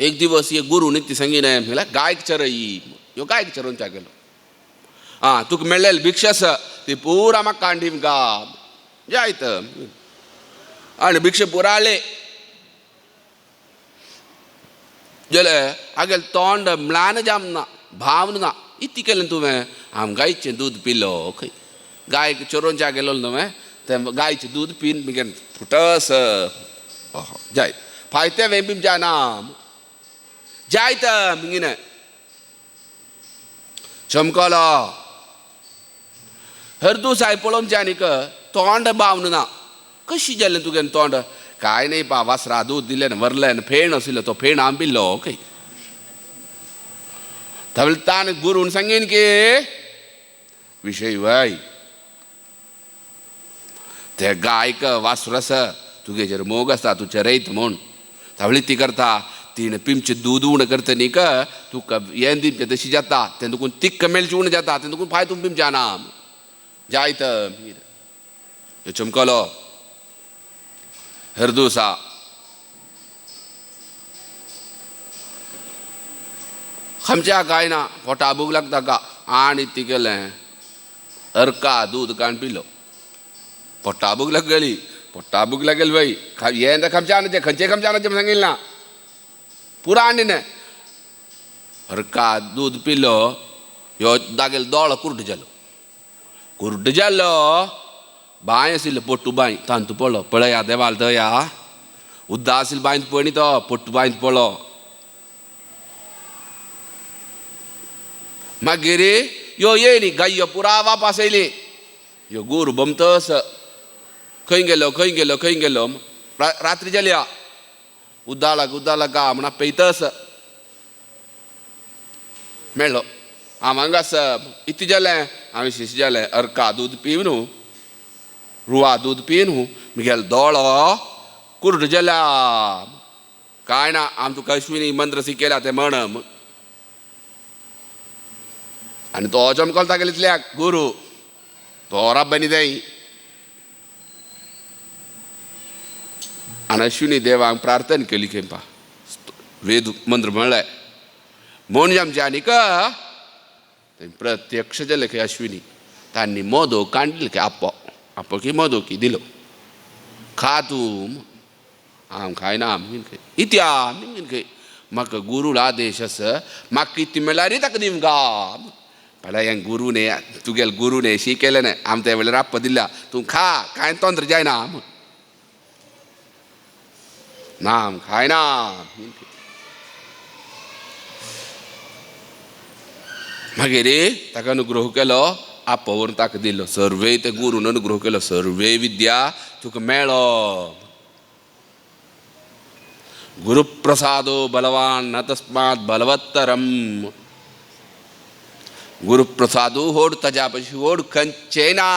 एक दिवस एक गुरू ती सांगिने म्हणल्यार गायक चरई ह्यो गायक चरोवच्या गेलो. आं तुका मेळ्ळेली भिक्षा ती पुरा म्हाका कांडी गा जायत आनी भिक्षा पुरा आले जाले आगेले तोंड म्लान जामना भावन ना इतली केलें तुवें आम गायचें दूद पिलो खंय गायक चरोवच्या गेलो न्हय तें गायचें दूद पीन मगेर फुटस जायत फायते वें बी जायना जायत मिगिने चमकलो हरदू साय पळोवचें आनीक तोंड बावन ना कशी जालें तुगेलें तोंड काय न्ही पा वासरा दूद दिलें व्हरलें फेण आशिल्लो तो फेण हांव पिल्लो खंय तावळ ताण गुरून सांगीन की विशय वय ते गायक वासुर आसा तुगेचेर मोग आसा तूं चरयत म्हूण तावळी ती करता तिणें पिमचें दूद उणें करता न्ही का तुका हें दिवचें तशी जाता तें तुका तिक्क मेळचें उणें जाता तें तुका फाय तूं पिमचें ना जायत चमकलो हरदूसा खमच्या काय ना पोटा भूक लागता का आनी ती केलें अर्का दूद काण पिलो पोटा भूक लागली पोटा भूक लागेल बाई हें तर खमच्या आनी खंयचे खमच्या आनी सांगिल्लें ना पुरा आनी न्हय अर्का दूद पिलो ह्यो दागेल दोळो कुर्ड जालो कुर्ड जालो बांय आशिल्लो पोट्टू बांय तांतू पडलो पळया देवाल दया उद्दा आशिल्लो बांयत पळय तो पोट्टू बांयत पडलो मागीर यो येयली गाय पुरा वापास येयली ह्यो गुरू बमतस खंय गेलो खंय गेलो खंय गेलो रात्री जाल्या उद्दालक उद्दालक गा म्हणा पेयतस मेळ्ळो हांव हांगा आसा इतलें जालें हांवें शिश जालें अर्का दूद पिवन रुवा दूद पिवन म्हगेलो दोळो कुर्ड जाल्या काय ना आम तुका अश्विनी मंत्र शिकयला तें म्हण आनी तो चमकलो तागेले इतल्याक गुरू तो राब्बानी जाय आनी अश्विनी देवांक प्रार्थना केली खेपा वेद मंत्र म्हणलें म्हूण आमचे आनीक प्रत्यक्ष जालें खंय अश्विनी तांणी मोदो कांडले खंय आपो आपो की मोदो की दिलो खा तूं हांव खायना खंय इत्या खंय म्हाका गुरूल आदेश आसा म्हाका कितें मेळ्ळ्यार ताका दिवं गा पळय हें गुरूने तुगेले गुरूने शिकयलें न्हय आम त्या वेळार आप्पा दिल्या तूं खा कांय तंत्र जायना ना हांव खायना मागीर ताका अनुग्रह केलो आपो व्हरून ताका दिलो सर्वे ते गुरून अनुग्रह केलो सर्वे विद्या तुका मेळ्ळो गुरुप्रसादो बलवान न तस्मात् बलवत्तरम गुरुप्रसादू होड ताज्या पशी होड खंयचें ना.